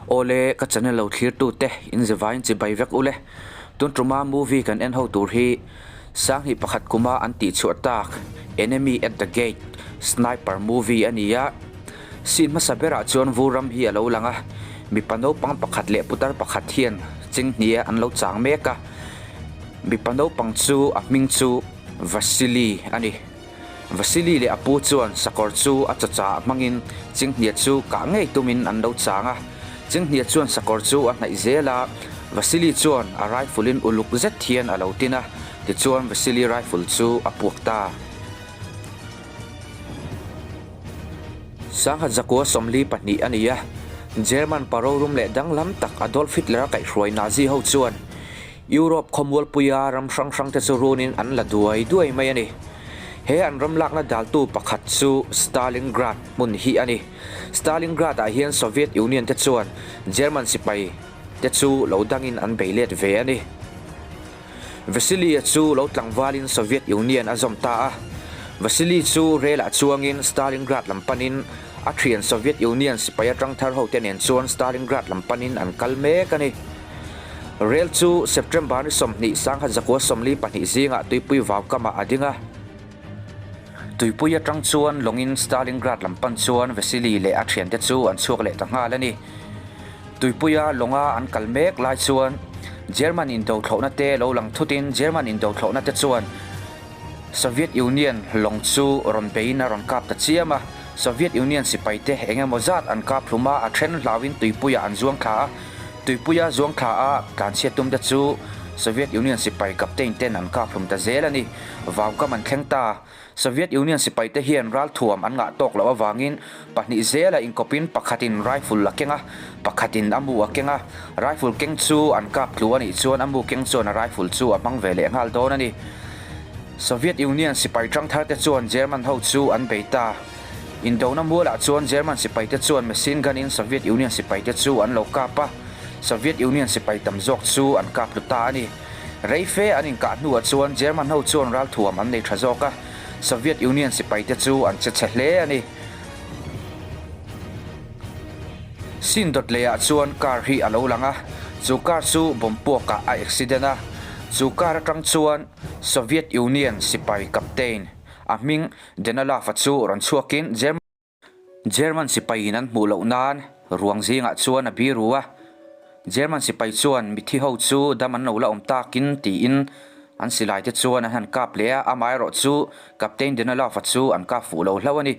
Awle ka channel lo thlir tu te in zivaiin chibai vek ule. Tun tuma movie kan en ho tur hi Sanghnih pakhat kuma an tih chhuah tak Enemy at the Gate Sniper movie a ni a. Scene hmasa berah chuan vur ram hi a lo lang a, mipa naupang pakhat leh putar pakhat hian chinghnia an lo chang mek a. Mipa naupang chu a hming chu Vasily a ni. Vasily leh a pu chuan sakawr chu a chawchah hmangin chinghnia chu kah ngei tumin an lo chang a. Chinghnia chuan sakawr chu a hnaih zel a, Vasily chuan a rifle in uluk zet hian a lo tin a, tichuan Vasily rifle chu a puak ta. Sangha zakua 42 a ni a, German pa rorum leh danglam tak Adolf Hitler-a kaihhruai Nazi ho chuan Europe khawmualpuia ram hrang hrangte chu runin an la duai duai mai a ni. He an ram lakna daltu pakhat chu Stalingrad hmun hi a ni. Stalingrad-ah hian Soviet Union te chuan German sipai te chu lo dangin an bei let ve a ni. Vasily-a chu lo tlangvalin Soviet Union a zawm ta a. Vasily chu rel-ah chuangin Stalingrad lam panin a thian Soviet Union sipai atang thar hote nen chuan Stalingrad lam panin an kal mek a ni. Rel chu September ni 20 1942 zingah tuipui vau kamah a ding a. Tuipui atang chuan lawngin Stalingrad lam pan chuan Vasily leh a thiante chu an chhuak leh ta nghal a ni. Tuipuia lawnga an kal mek lai chuan German indothlawhna te lo lang thutin German indothlawhna te chuan Soviet Union lawng chu rawn beiin a rawn kap ta chiam a. Soviet Union sipaite eng emaw zat an kap hlum a, a then hlauin tuipuiah an zuang thla a. Tuipuia zuang thla a tlanchhiat tum te chu Soviet Union sipai captain ten an kap hlum ta zel a ni. Vaukam an thleng ta. Soviet Union sipaite hian ralthuam an ngah tawk loh avangin pahnih zela inkawpin pakhatin rifle a keng a, pakhatin a mu a keng a. Rifle keng chu an kap tlu a nih chuan a mu keng chuan a rifle chu a hmang ve leh nghal dawn a ni. Soviet Union sipai tang tharte chuan German ho chu an bei ta. Indona mualah chuan German sipaite chuan machine gun-in Soviet Union sipaite chu an lo kap a, Soviet Union sipai tam zawk chu an kap tlu ta a ni. Rei fe an inkah hnuah chuan German ho chuan ralthuam an nei tha zawk a, Soviet Union sipaite chu an che chhe hle a ni. Sin dawt lehah chuan car hi a lo lang a, chu car chu bomb puakah a accident a, chu car atang chuan Soviet Union sipai captain a hming Denalov-a chu rawn chhuakin German sipaiin an hmuh loh nan ruang zingah chuan a biru a, German sipai chuan mithi ho chu dam an lo la awm takin tiin an silai te chuan an han kap leh a, amaherawh chu Captain Denalov-a chu an kap fuh lo hlauh a ni.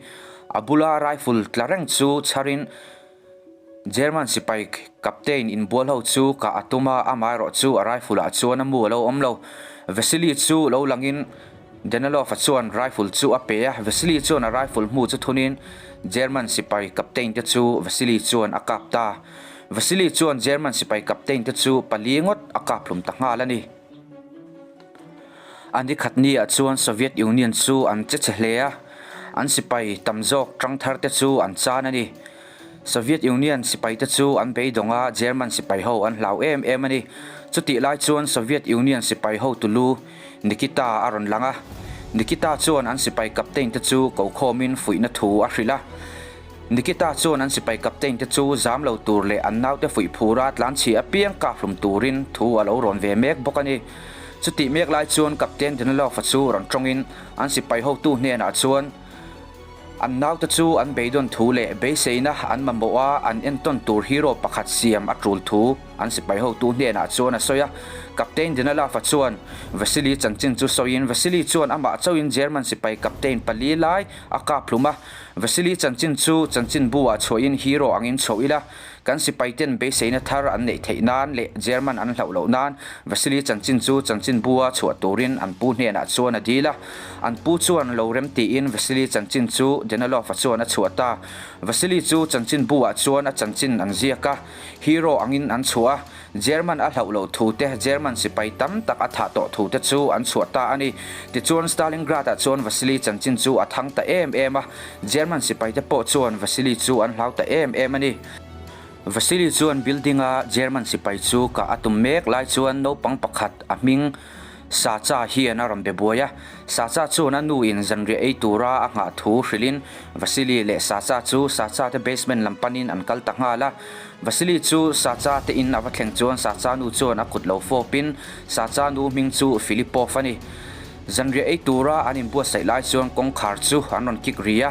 A bula rifle tla reng chu chharin German sipai captain inbual ho chu kah a tum a, amaherawh chu a rifle ah chuan a mu a lo awm lo. Vasily chu lo langin Danilov-a chuan rifle chu a pe a, Vasily chuan a rifle hmu chu thunin German sipai captain te chu Vasily chuan a kap ta. Vasily chuan German sipai captain te chu pali ngawt a kap hlum ta nghal a ni. A ni khat niah chuan Soviet Union chu an che chhe hle a, an sipai tam zawk tang thar te chu an chan a ni. Soviet Union sipaite chu an beidawng a, German sipai ho an hlau em em a ni. Chutih lai chuan Soviet Union sipai hotu lu Nikita a rawn lang a. Nikita chuan an sipai captain te chu kokhawmin fuihna thu a hrilh a. Nikita chuan an sipai captain te chu zam lo tur leh an naute fuih phura tlanchhia apiang kap hlum turin thu a lo rawn ve mek bawk a ni. Chutih mek lai chuan Captain Danilov-a chu rawn tawngin an sipai hotu hnenah chuan, An naute chu an beidawn thu leh beiseina an mamawh a, an entawn tur hero pakhat siam a tul thu an sipai hotu hnenah chuan a sawi a. Captain Dinalava chuan Vasily chanchin chu sawiin Vasily chuan amah chauhin German sipai captain pali lai a kap hlum a. Vasily chanchin chu chanchinbu ah chhuahin hero angin chhoh ila, Kan sipaiten beiseina thar an neih theih nan leh German an hlauh loh nan Vasily chanchin chu chanchinbua chhuah turin an pu hnenah chuan a dil a. An pu chuan lo rem tiin Vasily chanchin chu Danilov-a chuan a chhuah ta. Vasily chu chanchinbuah chuan a chanchin an ziak a, hero angin an chhuah a. German a hlauh loh thu te, German sipai tam tak a thah tawh thu te chu an chhuah ta a ni. Tichuan Stalingrad-ah chuan Vasily chanchin chu a thang ta em em a, German sipaite pawh chuan Vasily chu an hlau ta em em a ni. Vasily chuan building-a German sipai chu kah a tum mek lai chuan naupang pakhat a hming. Sacha hian a rawn be buai a. Sacha chuan a nu in zanriah ei tura a nghah thu hrilhin Vasily leh Sacha chu Sacha te basement lam panin an kal ta nghal a. Vasily chu Sacha te in a va thleng chuan Sacha nu chuan a kut lo fawpin Sacha nu hming chu Filipov a ni. Zanriah ei tura an inbuatsaih lai chuan kawngkhar chu an rawn kik ri a.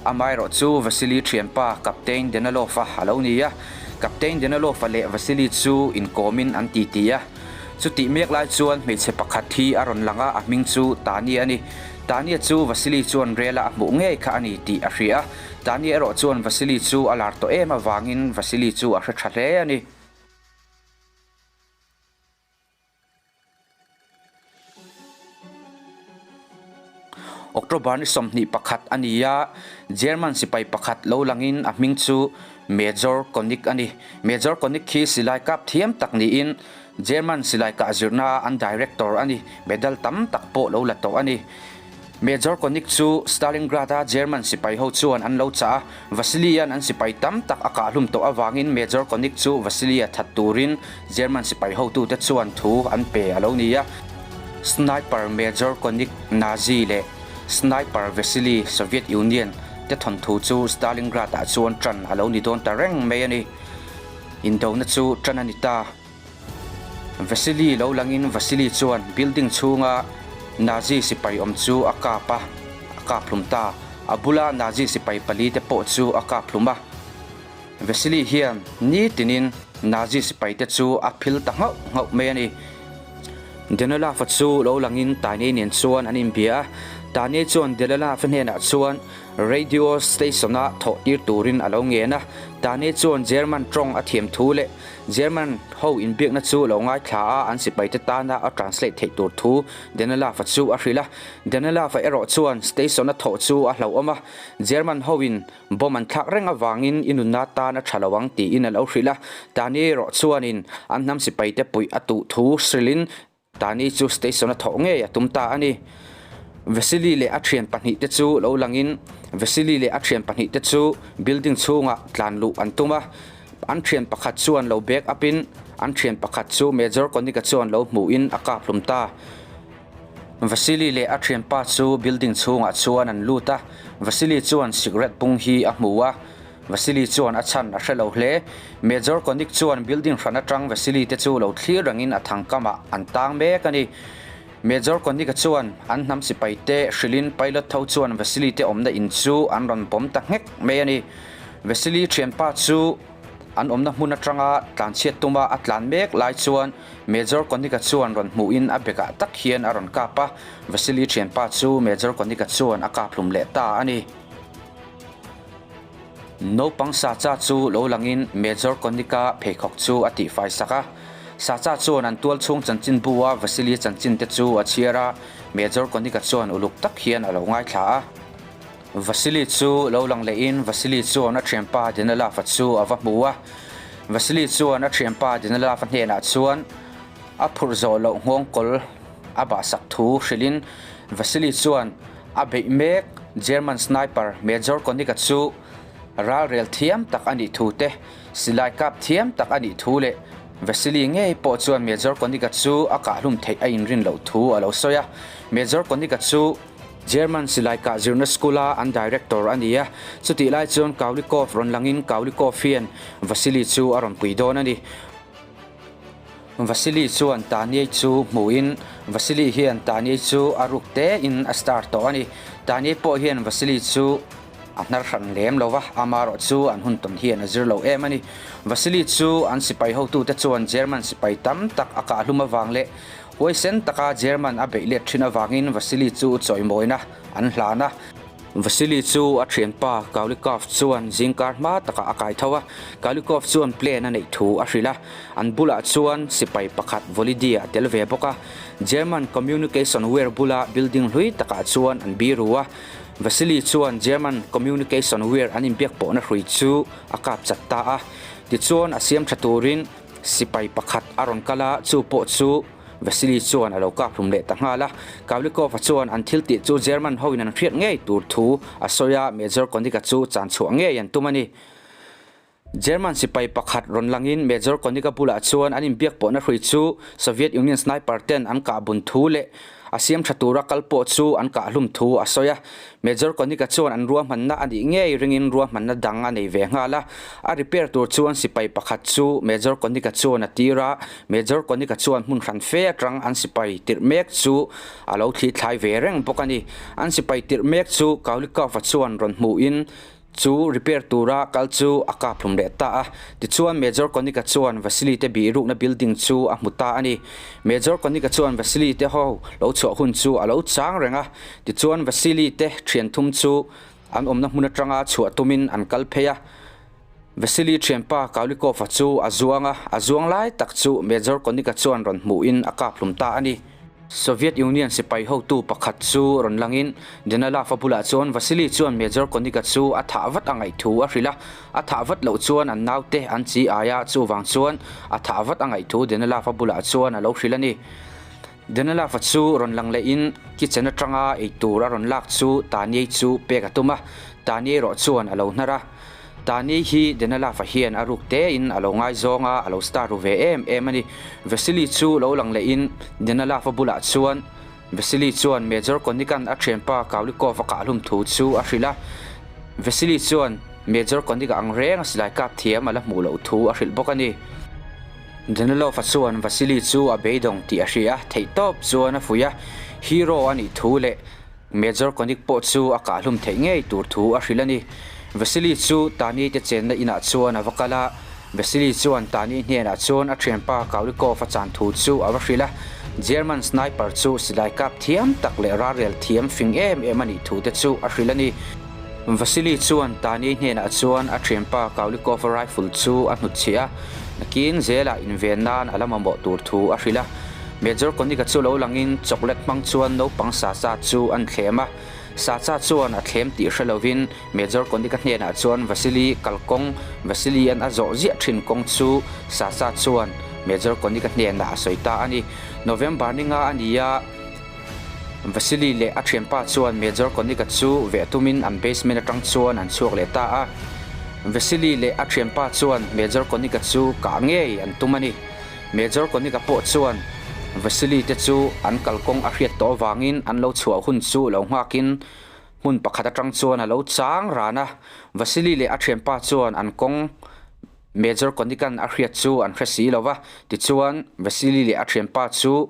Amaherawh chu Vasily thianpa Captain Denalov-a a lo ni a. Captain Denalov-a leh Vasily chu inkawmin an titi a. Chutih mek lai chuan hmeichhe pakhat hi a rawn lang a, a hming chu Tania a ni. Tania chu Vasily chuan rela a hmuh ngei kha a ni tih a hria a. Tania erawh chuan Vasily chu a lar tawh em avangin Vasily chu a hre tha hle a ni. October ni 21 a ni a, German sipai pakhat lo langin a hming chu Major Koenig a ni. Major Koenig hi silai kap thiam tak niin German silai kah zirna an director a ni, medal tam tak pawh lo la tawh a ni. Major Koenig chu Stalingrad-a German sipai ho chuan an lo chah a, Vasily-a'n an sipai tam tak a kahhlum tawh avangin Major Koenig chu Vasily-a that turin German sipai hotute chuan thu an pe a lo ni a. Sniper Major Koenig Nazi leh Sniper Vasily Soviet Union te thawnthu chu Stalingrad-ah chuan ṭan a lo ni dawn ta reng mai a ni. Indona chu ṭan a ni ta. Vasily lo langin Vasily chuan building chhunga Nazi sipai awm chu a kap a, a kap hlum ta. A bula Nazi sipai palite pawh chu a kap hlum a. Vasily hian nitinin Nazi sipaite chu a phil ta nghauh nghauh mai a ni. Denolafa chu lo langin Tani nen chuan an inbia a. Tani chuan Denolafa hnenah chuan Radio station-a thawh tir turin a lo ngen a. Tani chuan German tawng a thiam thu leh German ho inbiakna chu lo ngaithla a, an sipaite tana a translate theih tur thu Denelafa chu a hrilh a. Denelafa erawh chuan station-a thawh chu a hlauhawm a, German hoin bomb an thlak reng avangin i nunna tan a tha lo ang tiin a lo hrilh a. Tani erawh chuanin an hnam sipaite puih a tuh thu hrilhin Tani chu station a thawh ngei a tum ta a ni. Vasily leh a thian pahnihte chu lo langin Vasily leh a thian pahnihte chu building chhungah tlan luh an tum a. An thian pakhat chuan lo back up in an thian pakhat chu Major Koenig-a chuan lo hmuhin a kap hlum ta. Vasily leh a thianpa chu building chhungah chuan an lut a. Vasily chuan cigarette bung hi a hmu a. Vasily chuan a chhan a hre lo hle. Major Koenig chuan building hran atang Vasily te chu lo thlir rengin a thang kamah an tang mek a ni. Major Koenig-a chuan an hnam sipai te hrilhin pilot tho chuan Vasily te awmna in chu an rawn bawm ta nghek mai a ni. Vasily thianpa chu an awmna hmun atanga tlanchhiat tuma a tlan mek lai chuan Major Koenig-a chuan rawn hmuhin a bekah tak hian a rawn kap a, Vasily thianpa chu Major Koenig-a chuan a kap hlum leh ta a ni. Naupang Sacha chu lo langin Major Koenig-a pheikhawk chu a tihfai sak a. Sacha chuan an tual chhung chanchinbu a Vasily chanchin te chu a chhiar a, Major Koenig-a chuan uluk tak hian a lo ngaithla a. Vasily chu lo lang lehin Vasily chuan a thianpa Dinalava chu a va hmu a. Vasily chuan a thianpa Dinalava hnenah chuan a phurh zawh loh nghawngkawl a bahsak thu hrilhin Vasily chuan A beih mek German sniper Major Koenig-a chu ralrel thiam tak a nih thu te, silai kap thiam tak a nih thu leh Vasily ngei pawh chuan Major Koenig-a chu a kahhlum theih a inrin loh thu a lo sawi a. Major Koenig-a chu German silai kah zirna school-a an director a ni a, chutih lai chuan Kaulikov rawn langin Kaulikov hian Vasily chu a rawn pui dawn a ni. Vasily chuan Taniai chu hmuhin Vasily hian Taniai chu a ruk tein a star tawh a ni. Taniai pawh hian Vasily chu a hnar hran lem lo va, amarawh chu an hun tawn hian a zir lo em a ni. Vasily chu an sipai hotute chuan German sipai tam tak a kahhlum avang leh huaisen taka German a beih let thin avangin Vasily chu chawimawina an hlan a. Vasily chu a thianpa Kaulikov chuan zingkar hma takah a kai tho a, Kaulikov chuan plane a neih thu a hrilh a, an bulah chuan sipai pakhat Volidia a tel ve bawk a. German Communication Weir bula building hlui takah chuan an biru a, Vasily chuan German Communication Weir an inbiak pawhna hrui chu a kap chat ta a. Tichuan a siam tha turin sipai pakhat a rawn kal a, chu pawh chu Vasily chuan a lo kap hlum leh ta nghal a. Kavlikov-a chuan an thil tih chu German hoin an hriat ngei tur thu a sawi a, Major Koenig-a chu chan chhuah ngei an tum a ni. German sipai pakhat rawn langin Major Koenig-a bulah chuan an inbiak pawhna hrui chu Soviet Union sniper ten an kah bun thu leh a siam tha tura kal pawh chu an kah hlum thu a sawi a. Major Koenig-a chuan an ruahmanna a nih ngei ringin ruahmanna dang a nei ve nghal a. A repair tur chuan sipai pakhat chu Major Koenig-a chuan a tir a, Major Koenig-a chuan hmun hran fe atang an sipai tirh mek chu a lo thli thlai ve reng bawk a ni. An sipai tirh mek chu Kaulikov-a chuan rawn hmuhin Chu repair tura kal chu a kap hlum leh ta a. Tichuan Major Konika chuan Vasily te bihrukna building chu a hmu ta a ni. Major Konika chuan Vasily te ho lo chhuah hun chu a lo chang reng a. Tichuan Vasily te thian thum chu an awmna hmun atanga chhuah tumin an kal phei a. Vasily thianpa Kaulikov-a chu a zuang a, a zuang lai tak chu Major Konika chuan rawn hmuhin a kap hlum ta a ni. Soviet Union sipai hotu pakhat chu rawn langin Danilov-a bulah chuan Vasily chuan Major Konig-a chu a thah vat a ngaih thu a hrilh a, a thah vat loh chuan an naute an chi ai a, chuvang chuan a thah vat a ngaih thu Danilov-a bulah chuan a lo hrilh a ni. Danilov-a chu rawn lang lehin kitchen atanga eitur a rawn lak chu Taniei chu pek a tum a, Taniei erawh chuan a lo hnar a. Tani hi Denalava hian a ruk tein a lo ngaizawng a, a lo star ru ve em em a ni. Vasily chu lo lang lehin Denalava bulah chuan Vasily chuan Major Konik-a'n a thianpa Kaulikov a kahhlum thu chu a hrilh a. Vasily chuan Major Konik-a ang reng a silai kap thiam a la hmuh loh thu a hrilh bawk a ni. Danilov-a chuan Vasily chu a beidawng tih a hria a, theihtawp chuan a fuih a, hero a nih thu leh Major Koenig pawh chu a kahhlum theih ngei tur thu a hrilh a ni. Vasily chu Tani te chenna inah chuan a va kal a, Vasily chuan Tani hnenah chuan a thianpa Kaulikov a chan thu chu a va hrilh a, German sniper chu silai kap thiam tak leh ralrel thiam fing em em a nih thu te chu a hrilh a ni. Vasily chuan Tani hnenah chuan a thianpa Kaulikov-a rifle chu a hnutchhiah a, nakin zelah inven nan a la mamawh tur thu a hrilh a. Major Konika chu lo langin chocolate hmang chuan naupang Sacha chu an thlem a. Sacha chuan a thlem tih hre lovin Major Konika hnenah chuan Vasily kalkawng, Vasily-a'n a zawh ziah thin kawng chu Sacha chuan Major Konika hnenah a sawi ta a ni. November ni nga a ni a, Vasily leh a thianpa chuan Major Konika chu veh tumin an basement atang chuan an chhuak leh ta a. Vasily leh a thianpa chuan Major Konika chu kah ngei an tum a ni. Major Konika pawh chuan Vasily te chu an kalkawng a hriat tawh avangin an lo chhuah hun chu lo nghakin hmun pakhat atang chuan a lo chang ran a. Vasily leh a thianpa chuan an kawng Major Konika'n a hriat chu an hre si lo va, tichuan Vasily leh a thianpa chu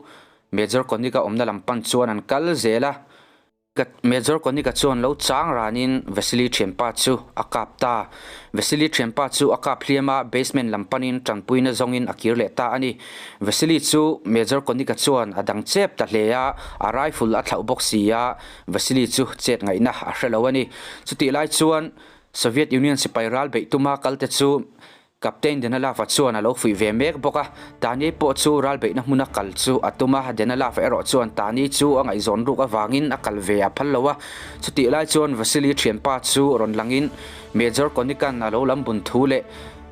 Major Konika awmna lam pan chuan an kal zel a. Major Konika chuan lo chang ranin Vasily thianpa chu a kap ta. Vasily thianpa chu a kap hliam a, basement lam panin tanpuina zawngin a kir leh ta a ni. Vasily chu Major Konika chuan a dang chep ta hle a, a rifle a thlauh bawk si a, Vasily chu chet ngaihna a hre lo a ni. Chutih lai chuan Soviet Union sipai ral beih tuma kalte chu Captain Denalava chuan a lo fuih ve mek bawk a, Tani pawh chu ralbeihna hmuna kal chu a tum a, Denalava erawh chuan Tani chu a ngaihzawn ruk avangin a kal ve a phal lo a, chutih lai chuan Vasily thianpa chu rawn langin Major Konikan a lo lam bun thu leh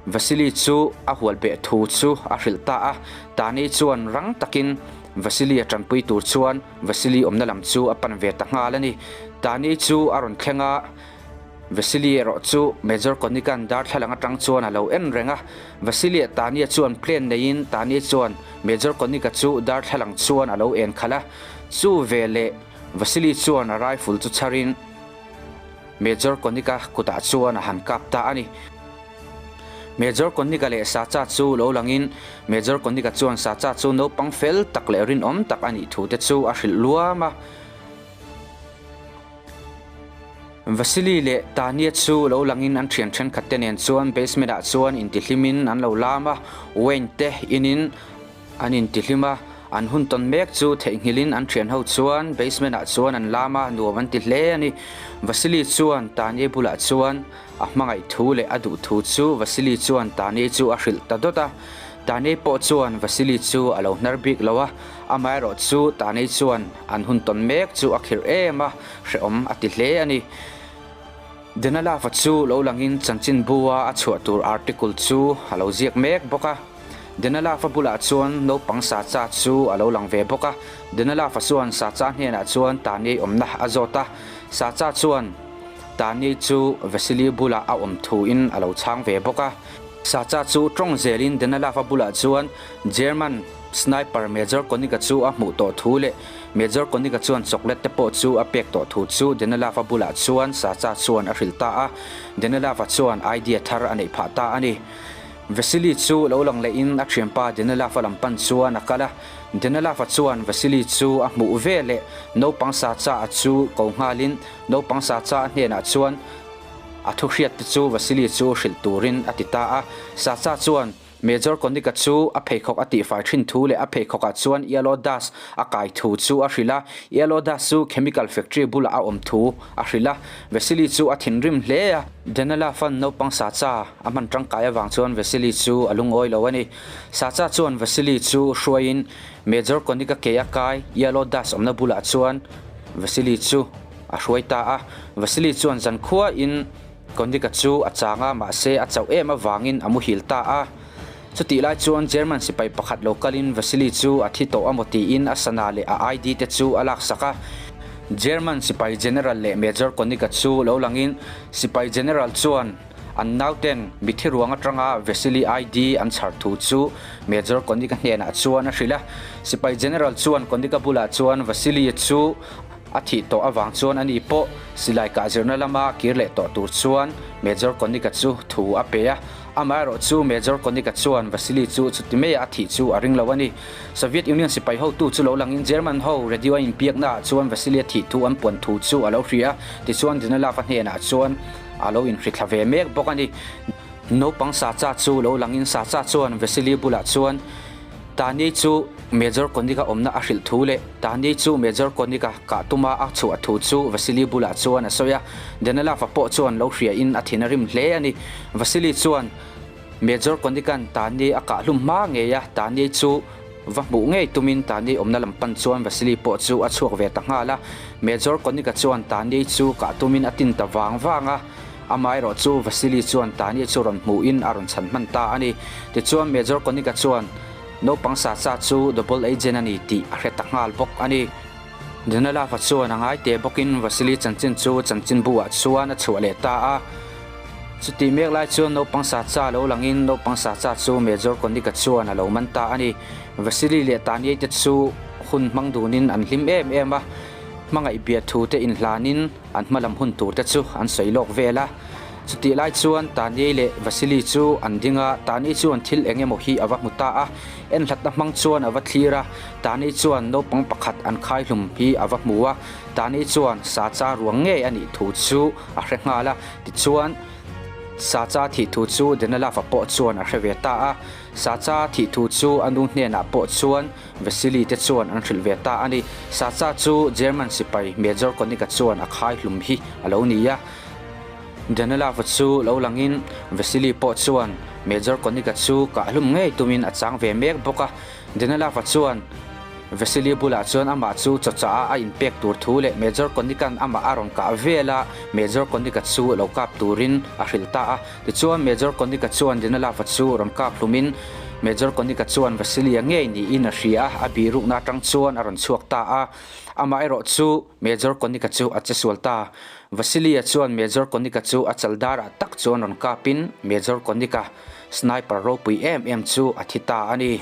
Vasily chu a hual beh thu chu a hrilh ta a, Tani chuan rang takin Vasily a tanpui tur chuan Vasily awmna lam chu a pan ve ta nghal a ni. Tani chu a rawn thleng a. Vasily erawh chu Major Konikan darthlalang atang chuan a lo en reng a. Vasily-a Tania chuan plane neiin Tania chuan Major Konika chu darthlalang chuan a lo en khalh a. Chu veleh Vasily chuan a rifle chu chharin Major Konika kutah chuan a han kap ta a ni. Major Konika leh Sacha chu lo langin Major Konika chuan Sacha chu naupang fel tak leh rinawm tak a nih thu te chu a hrilh luam a. Vasily leh Tania chu lo langin an thian thenkhat te nen chuan basement ah chuan intihlimin an lo lam a, Wayne te inin an intihlim a, an hun tawn mek chu theihnghilhin an thian ho chuan basement ah chuan an lam a, nuam an ti hle a ni. Vasily chuan Tania bulah chuan a hmangaih thu leh a duh thu chu Vasily chuan Tania chu a hrilh ta dawt a, Tania pawh chuan Vasily chu a lo hnar bik lo a, Amaherawh chu Tanei chuan an hun tawn mek chu a khirh em a, hrehawm a ti hle a ni. Denalava chu lo langin chanchinbua a chhuah tur article chu a lo ziak mek bawk a. Denalava bulah chuan naupang Sacha chu a lo lang ve bawk a. Denalava chuan Sacha hnenah chuan Tanei awmna a zawt a. Sacha chuan. Tani chu Vasily bulah a awm thuin a lo chhang ve bawk a. Sacha chu tawng zelin Danilov-a bulah chuan German sniper Major Konig-a chu a hmuh tawh thu leh Major Konig-a chuan chocolate te pawh chu a pek tawh thu chu Danilov-a bulah chuan Sacha chuan a hrilh ta a. Danilov-a chuan idea thar a neih phah ta a ni. Vasily chu lo lang lehin a thianpa Danilov-a lam pan chuan a kal a. Danilov-a chuan Vasily chu a hmuh ve leh naupang Sacha-a chu ko nghalin naupang Sacha-a hnenah chuan a thu hriat te chu Vasily chu hrilh turin a ti ta a. Sacha chuan Major Konig-a chu a pheikhawk a tihfai thin thu leh a pheikhawkah chuan yellow dust a kai thu chu a hrilh a. Yellow dust chu chemical factory bulah a awm thu a hrilh a. Vasily chu a thinrim hle a. Danilov-a'n naupang Sacha a hman tangkai avang chuan Vasily chu a lungawi lo a ni. Sacha chuan Vasily chu hruaiin Major Konig-a ke a kai yellow dust awmna bulah chuan Vasily chu a hruai ta a. Vasily chuan zankhuain Konig-a chu a chang a, mahse a chauh em avangin a muhil ta a. Chutih lai chuan German sipai pakhat lo kalin Vasily chu a thi tawh a maw tiin a sana leh a ID te chu a laksak a. German sipai General leh Major Konig-a chu lo langin sipai General chuan an nauten mithi ruang atanga Vasily ID an chhar thu chu Major Konig-a hnenah chuan a hrilh a. Sipai General chuan Konig-a bulah chuan Vasily chu A thih tawh avang chuan ani pawh silai kah zirna lama kir leh tawh tur chuan Major Konig-a chu thu a pe a. Amaherawh chu Major Konig-a chuan Vasily chu chuti maia a thih chu a ring lo a ni. Soviet Union sipai hotu chu lo langin German ho radio a inbiakna ah chuan Vasily a thih thu an puan thu chu a lo hria a, tichuan Danilov-a hnenah chuan a lo inhrithla ve mek bawk a ni. Naupang Sacha chu lo langin Sacha chuan Vasily bulah chuan Tani chu Major Konig-a awmna a hrilh thu leh Tani chu Major Konig-a kah tuma a chhuah thu chu Vasily bulah chuan a sawi a. Danilov-a pawh chuan lo hriain a thin a rim hle a ni. Vasily chuan Major Konig-a'n Tani a kah hlum hma ngei a, Tani chu va hmuh ngei tumin Tani awmna lam pan chuan Vasily pawh chu a chhuak ve ta nghal a. Major Konig-a chuan Tani chu kah tumin a tin ta vang vang a. Amaherawh chu Vasily chuan Tania chu rawn hmuhin a rawn chhan hman ta a ni. Tichuan Major Konig-a chuan naupang Sacha chu double agent a ni tih a hre ta nghal bawk a ni. Danilov-a chuan a ngai teh bawkin Vasily chanchin chu chanchinbu ah chuan a chhuah leh ta a. Chutih mek lai chuan naupang Sacha lo langin naupang Sacha chu Major Konig-a chuan a lo man ta a ni. Vasily leh Tania te chu hun hmang dunin an hlim em em a, hmangaih biathu te inhlanin, An hma lam hun tur te chu an sawi lawk vel a. Chutih lai chuan Taniei leh Vasily chu an ding a, Taniei chuan thil eng emaw hi a va hmu ta a. Enhlatna hmang chuan a va thlir a, Taniei chuan naupang pakhat an khai hlum hi a va hmu a. Taniei chuan Sacha ruang ngei a nih thu chu a hre nghal a, tichuan Sacha thih thu chu Danilava pawh chuan a hre ve ta a. Sacha thih thu chu a nu hnenah pawh chuan Vasily te chuan an hrilh ve ta a ni. Sacha chu German sipai Major Konig-a chuan a khai hlum hi a lo ni a. Danilov-a chu lo langin Vasily pawh chuan Major Konig-a chu kah hlum ngei tumin a chang ve mek bawk a. Danilov-a chuan Vasily bulah chuan amah chu chawchah a a inpek tur thu leh Major Konig-a'n amah a rawn kah vel a, Major Konig-a chu lo kap turin a hrilh ta a. Tichuan Major Konig-a chuan Danilov-a chu rawn kap hlumin Major Konig-a chuan Vasily-a ngei niin a hria a, a birukna atang chuan a rawn chhuak ta a. Amaherawh chu Major Konig-a chu a che sual ta. Vasily-a chuan Major Konig-a chu a chal darah tak chuan rawn kapin Major Konig-a sniper ropui em em chu a thi ta a ni.